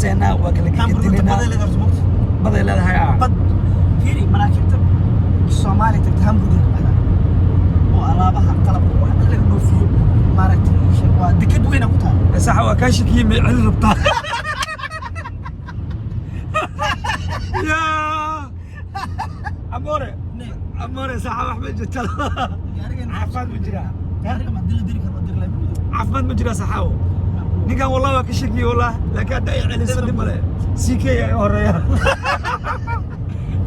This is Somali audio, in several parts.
qiyaaseenaa, waa kala Hamburg gegedinaynaa. Baday leedahay horta. Baday leedahay ah. Bad fiiri, maraakiibta Soomaaliya tagta Hamburg ka baxdaa oo alaabaha, qalabka, wax dhan laga dhoofiyo, maaragtay, waa deked weyna ku taal. Sax, waa kaa shakiyey, may celin rabtaa? Ya amore, amore, saxa, wax ma jirta. Caafimaad ma jiraa? Gaariga ma dili diri karo, diri lama. Caafimaad ma jiraa, saxaawo? Ninkan wallah waa ka shakiyey wallah, laakiin hadda ay celiso dhib male. CK ayaa horeeya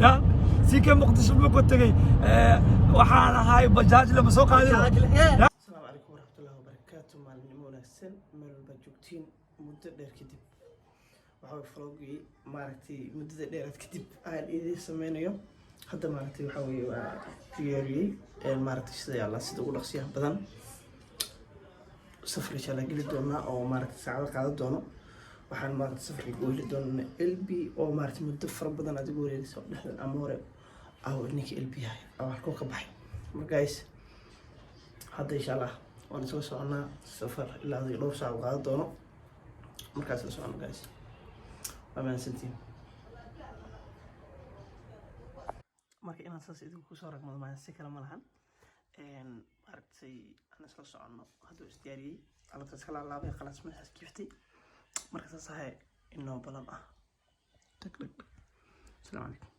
ya CK Muqdisho buu ku tegey. Waxaan ahay bajaaj lama soo qaadin. Asalaamu calaykum waraxmatullahi wabarakaatu. Maalinimo wanaagsan meel walbaad joogtiin. Muddo dheer kadib waxa way vlogii, maaragtay, muddada dheeraad kadib aan idiin sameynayo. Hadda, maaragtay, waxa weye waa diyaariyey, maaragtay, sida alla sida ugu dhaqsiyaha badan safar insha Allah geli doonaa oo, maaragtay, saacado qaadan doono. Waxaan, maaragtay, safarka u heli doonaa LB oo, maaragtay, muddo fara badan adigu wareeraysa dhexdan. Ama hore aw ninka LB yahay aw halkuu ka baxay. Marka guys, hadda insha Allah waan isla soconaa safar ilaa adiga dhowr saac u qaadan doono. Markaas la socono guys, waa mahadsantiin. Marka inaan saas idinku kusoo ragmado maahan, si kale ma lahan. Maaragtay, aan isla soconno. Hadduu isdiyaariyey, alabta iska laalaabay, khalaas, madaxaas jiiftay. Marka saas ahay inoo balan ah. Tag dhag dhag. Asalaamu calaykum.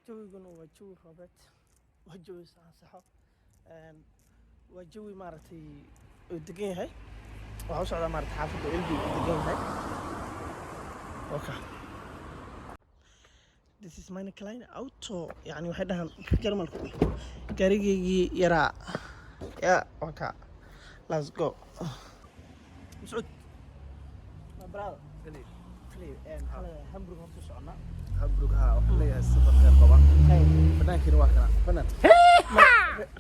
Jawiguna waa jawi roobeed, waa jawi saxansaxo, waa jawi, maaragtay, uu degan yahay. Waxaa u socdaa, maaragtay, xaafadda LB uu degan yahay. Okay, this is meine kleine Auto, yani waxay dhahaan Jarmalku gaarigaygii yaraa ya. Waa ka, let's go. Mascuud, my brother. Maxaa leedahay? Hamburg horta soconnaa. Hamburg ha, waxaan leeyahay safar khayr qaba. Banaankiina waa kana banaan.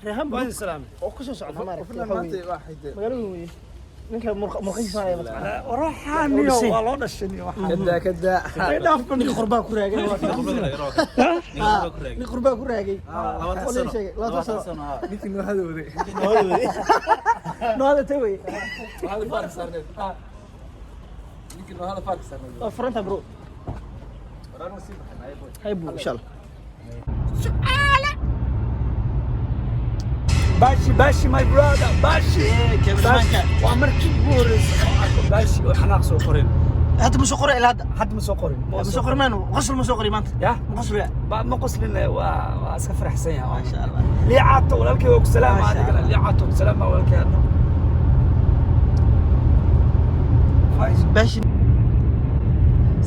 Reer Hamburg Salaam. oo kusoo socda, maaragtay, Qofna waxa maanta weeye waa xidde. magaalada weeye ninka murqihiisa ayaa mataqaanaa. Waraxaaniyo waa loo dhashay waxaan. Kada kada. Dhaafka. Nin qurbaa ku raagay, nin qurbaa ku raagay. 20 sano. Sheegay 20 sano. Ninkii noo hadowday. Noohada ta wey. Waxaad faarka saarneed. Ninkii noo hada faarka saarneed. Waa furanta, bro. Waraan sii baxnay boy. Hay bu, insha Allah. Bashi, Bashi, my brother, Bashi. Cameramanka. Waa markii ugu horreysay oo arko Bashi oo xanaaq soo qorin. Hadda ma soo qoray ilaa hadda? Hadda ma soo qorin. Ma soo qoray maanu qosol, ma soo qoray maanta. Ya. Ma qosol? Ba ma qoslin, waa iska faraxsan yahay. Maasha Allah. Liicaato walaalkay, waa ku salaama. Maasha adigana. Allah. Liicaato ku salaama walaalkay hadda. Bashi.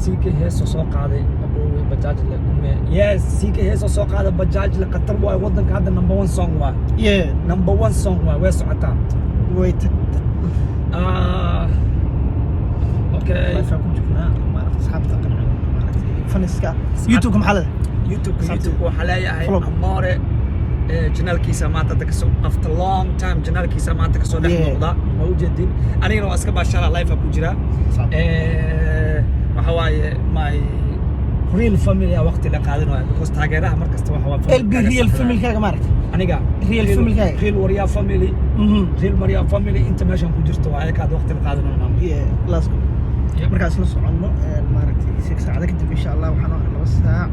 CK heesoo soo qaaday aboowe bajaaj le gume. Yes, CK heesoo soo qaaday bajaaj le khatar waay. Wadanka hadda number one song waay. Number one song waay, way socotaa. Way tagta. Ah, okay. Live ku jirnaa, maaragtay, asxaabta qancin, maaragtay, faniska YouTube maxaa leedahay? YouTube. Asxaabta. YouTube waxaa leeyahay Vlog. Amore channelkiisa maanta hadda kasoo, after long time, channelkiisa maanta kasoo dhex muuqda. Ma ujeedin, anigana waa iska baashaala, live ku jira. Waxa waaye my real family a waqti la qaadan waayo, because taageeraha mar kasta waxa waa LB real family-kaaga, maaragtay. Aniga Real family-kaaga. Real warrior family. Real warrior family inta meeshan ku jirto waa ayakaad waqti la qaadan. Yeah, let's go. Markaas la soconno, maaragtay, 6 saacado kadib insha Allah. Waxaan haray 2 saac.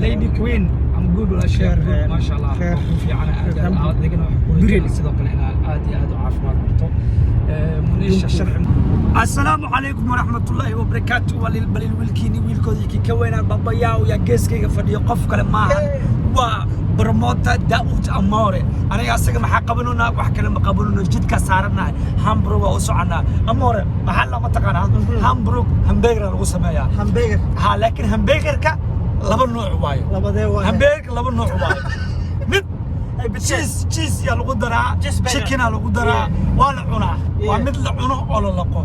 Lady Queen, I'm good wala sheekh, good, maasha Allah. Ku fiican aad aad, adigana wax ku Brilliant. Sidoo kale inaad aad iyo aad u caafimaad qabto. Muniisha sharci. Assalaamu calaykum waraxmatullaahi wabarakaatu. Walil balil wiilkiini, wiilkoodii kii ka weynaa babayaaw yaa geeskayga fadhiyo, qof kale maahan. Waa promoter Daud Amore. Aniga asaga maxaa qabanunaa? Wax kale ma qabanuna, jidkaa saaranahay, Hamburg waa u soconaa. Amore, maxaa lama taqaanaa? Hamburg hamburger lagu sameeyaa. Hamburger. Ha, laakiin hamburgerka laba nooc waayo. Labadee waaye? Hamburgerka laba nooc waayo. Mid cheese yaa lagu daraa, Cheeseburger. chicken aa lagu daraa, waa la cunaa, waa Yeah. mid la cuno oo la laqo.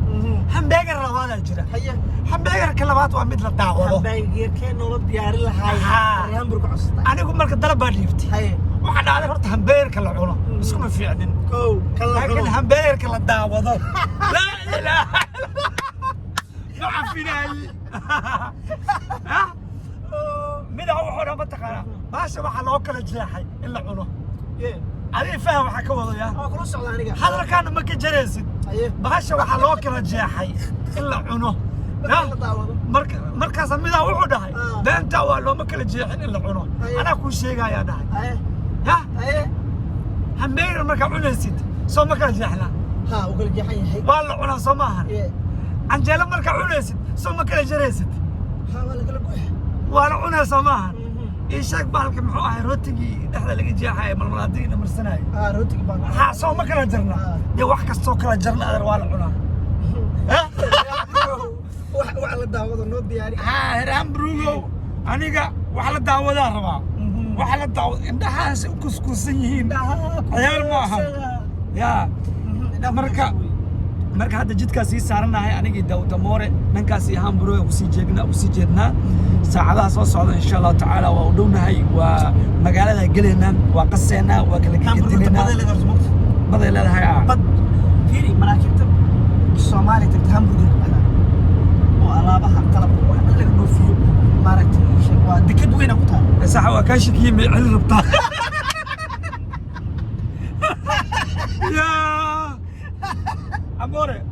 Hamburger labaadaa jira. Haye. Hamburgerka labaad waa mid la daawado. Hamburgerkee noola diyaarin lahaay? Ha. Hamburger cusub. Anigu marka dalab baa dhiibtay. Haye. Waxaa dhacday, horta hamburgerka la cuno iskuma fiicnin. Kow kan la laakiin cuno. Hamburgerka la daawado, laa ilaaha illallah, ma cafinaayi. Mida wuxuu dhan mataqaanaa, baasha waxaa loo kala jeexay in la cuno. Adiga faham waxaa ka wadaya. Waa kula socda aniga. Hadalkaana ma ka jaraysid. Haye. Bahasha waxaa loo kala jeexay in la cuno. Marka la daawado. Marka markaasa midaa wuxuu dhahay, Ah. beentaa, waa looma kala jeexin in la cuno. Haye. Anaa kuu sheegayaa dhahay. Haye. Ya. Haye. Hamburger markaa cunaysid, soo ma kala jeexna? Ha, uu kala jeexan yahay. Waa la cunaa, soo maahan? Yeah. Canjeelo markaa cunaysid, soo ma kala jaraysid? Ha, waa la kala goya. Waa la cunaa, soo maahan? Ii sheeg, bahalka muxuu ahay, rootigii dhexda laga jeexaya, malmalaadigi la marsanayo? Ah, rootiga baan. Ha, soo ma kala jarna? Ah. Dee wax kastoo kala jarna, adeer, waa la cunaa. Eh? Wax la daawado noo diyaari. Ha, Hamburgow, aniga wax la daawadaa rabaa, wax la daawado, indhahaas u kuskuusan yihiin, ciyaar ma aha ya. Marka hadda jidkaas sii saaranahay anigii Daawud Amoore, dhankaas iyo Hamburg kusii jeegnaa, kusii jeednaa. Saacadaha soo socda, insha Allahu tacaala, waa u dhownahay, waa magaalada gelaynaa, waa qaseynaa, waa kala gegedinaynaa. Baday leedahay ah. Bad, fiiri, maraakiibta Soomaaliya tagta Hamburger ka baxdaa oo alaabaha, qalabka, wax dhan laga dhoofiyo, maaragtay, waa dekad weyna ku taal. Sax, waa kaa shakiyey, may celin rabtaa ya Amore?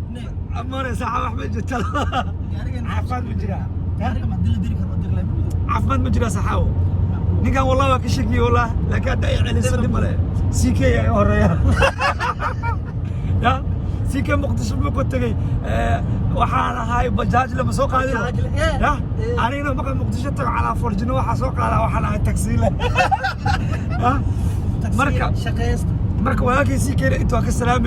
Amore, saxa, wax ma jirta, caafimaad ma jiraa? Gaariga ma dili diri karo dili. Caafimaad ma jiraa, saxaawo? Ninkan wallah waa ka shakiyey wallah, laakiin hadda ay celiso dhib male. CK ayaa iga horeeya ya. CK Muqdisho markuu tegey, waxaan ahay bajaaj lama soo qaadin. Bajaajle, eh, ya. eh. Anigana markaan Muqdisho tago calaa forjino waxaa soo qaadaa, waxaan ahay taksiile ya. Marka shaqeysta. Marka walaalkay CK inta waa ka salaamay.